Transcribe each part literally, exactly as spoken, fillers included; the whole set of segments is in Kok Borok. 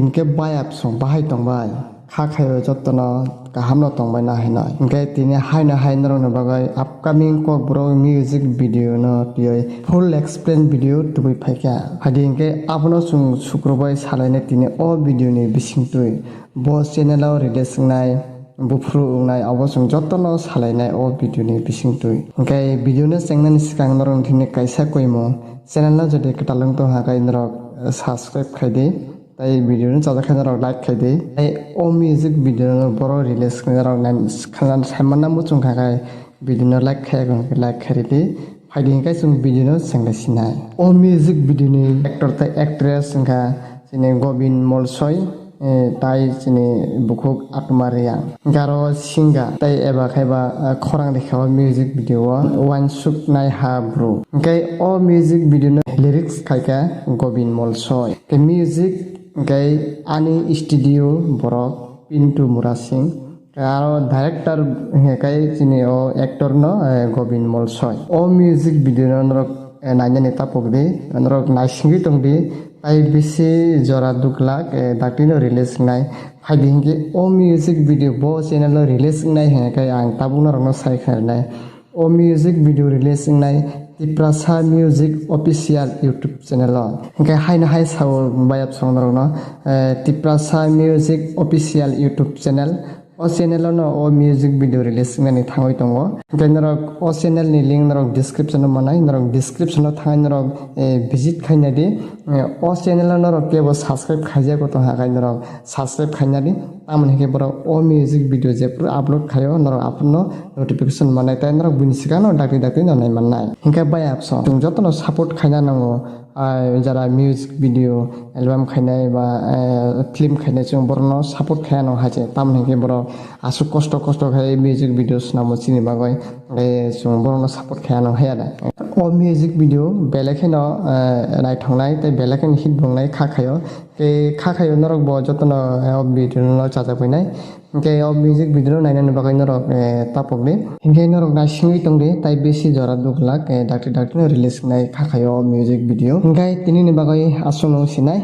Hinkhe bayapsong bahai tongbai. Kha khaio jotono kahamno tongbai na hinoi. Hinkhe tini haino hai norokni bagwi upcoming Kokborok music video no twiwi full explain video tubui phaikha. Hadi hinkhe abono chwng sukrobai salainai tini o video ni bisingtwi. Bo channel o release wngnai, buphuru wngnai, abo chwng jotono salainai o video ni bisingtwi. Hinkhe video no chengnani swkang norokni thani kaisa koimung, channel no jodi kwtal wng tongkha khe norok subscribe khaidi. Tai video no chajak khe norok like khai di. Tai o music video no borok release khe norok nai khana saimanna muchung kha khai video no like khai khe like khai di. Phaidi hinkhe chwng video no chengla sinai. O music video ni actor tai actress wngkha chini Gobin Molsoi, eh, tai chini bukhuk Atma Reang. Hinkhe aro singer tai eba khaiba, eh, khorang rikha o music video o Wansuk Nai Ha Bru. Hinkhe o music video no lyrics khaikha Gobin Molsoi. Tei music hinkhe ani studio borok Pintu Murasing. Tei aro director hinkhe chini o actor no, eh, Gobin Molsoi. O music video no norok, eh, nainani tapok di, norok naisingwi tong di. Tai bisi jora duk lak, eh, dakti no release wngnai. Phaidi hinkhe o music video bo channel o release wngnai hinkhe ang tabuk norok no sai khainai. O music video release wngnai Tiprasa Music Official YouTube channel o. Hinkhe haino hai sao bayapsong norokno, eh, Tiprasa Music Official YouTube channel. O channel o no o music video release wngnani thangwi tongo. Hinkhe norok o channel ni link norok description o manai, norok description o thangwi norok, eh, visit khaina di. Eh, o channel o norok kebo subscribe khaijago tongkha khe norok subscribe khaina di. Tamoni hinkhe borok o music video jephru upload khaio, norok aphuru no notification manai, tai norok bini swkang no dakti dakti no nai mannai. Hinkhe bayapsong chwng jotono support khaina nango, ah, jara music video, album khainai ba, eh, film khainai chwng borokno support khaiya no hai se. Tamoni hinkhe borok aswk kosto kosto khai music video swnamo chini bagwi, eh, chwng borokno support khaiya no haiya da. O music video belai kheno, eh, naithoknai tei belai kheno hit bo wngnai kha khaio. Tei kha khaio norok bo jotono, eh, o video no chajak painai. Hinkhe o music video no nainani bagwi norok, eh, tapok di. Hinkhe norok naisingwi tong di, tai bisi jora duk lak, eh, dakti dakti no release wngnai kha khaio o music video. Hinkhe tini ni bagwi aswk no sinai.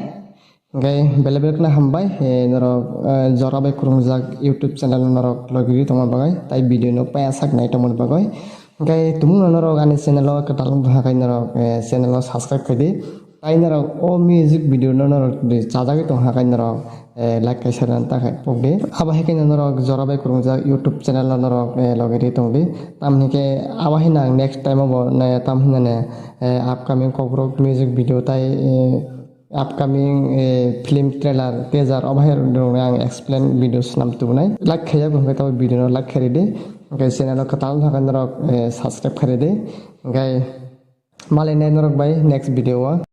Hinkhe belai belai kheno hambai, eh, norok, eh, jora bai kwrwngjak YouTube channel norok logiri tongma bagwi, tai video no paya sak nai tongmani bagwi. Hinkhe tumungno norok ani channel o kwtal wng tongkha khe norok, eh, channel o subscribe khai di. Tai norok o music video no norok di chajagwi tongkha khe norok, eh, like kaisa rwna ta khe pok di. Abo hai khe norok jora bai kwrwngjak YouTube channel no norok, eh, logiri tong di. Tamoni khe abo hai nang next time o bo, eh, tam hinane, eh, upcoming Kokborok music video tai, eh, upcoming, eh, film trailer, teaser, obo hai rok ang explain video swnam tubunai. Like khaiya bo hwnkhe tabuk video no like khai ridi. Hwnkhe channel o kwtal thangkhe norok, eh, subscribe khai ridi. Hwnkhe malainai norok bai next video o.